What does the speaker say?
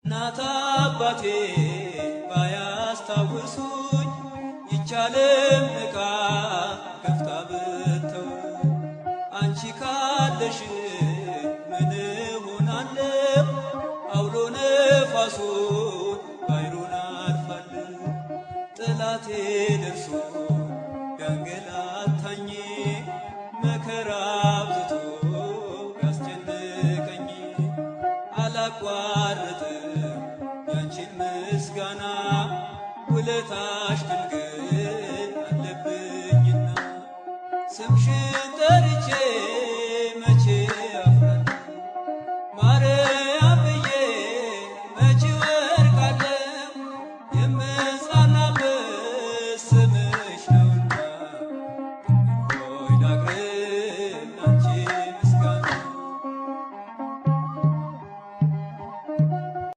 እናት አባቴ ባያስታውሱኝ ይቻለም ንቃ ገፍታ ብተው አንቺ ካለሽ ምን እሆናለሁ? አውሎ ነፋሱን ባሕሩን አልፋለሁ። ጠላቴ ደርሶ ቢያንገላታኝ መከራ አብዝቶ ቢያስጨንቀኝ አላቋርጥም ያንቺን ምስጋና ውለታሽ ድንግል አለብኝና ስምሽን ጠርቼ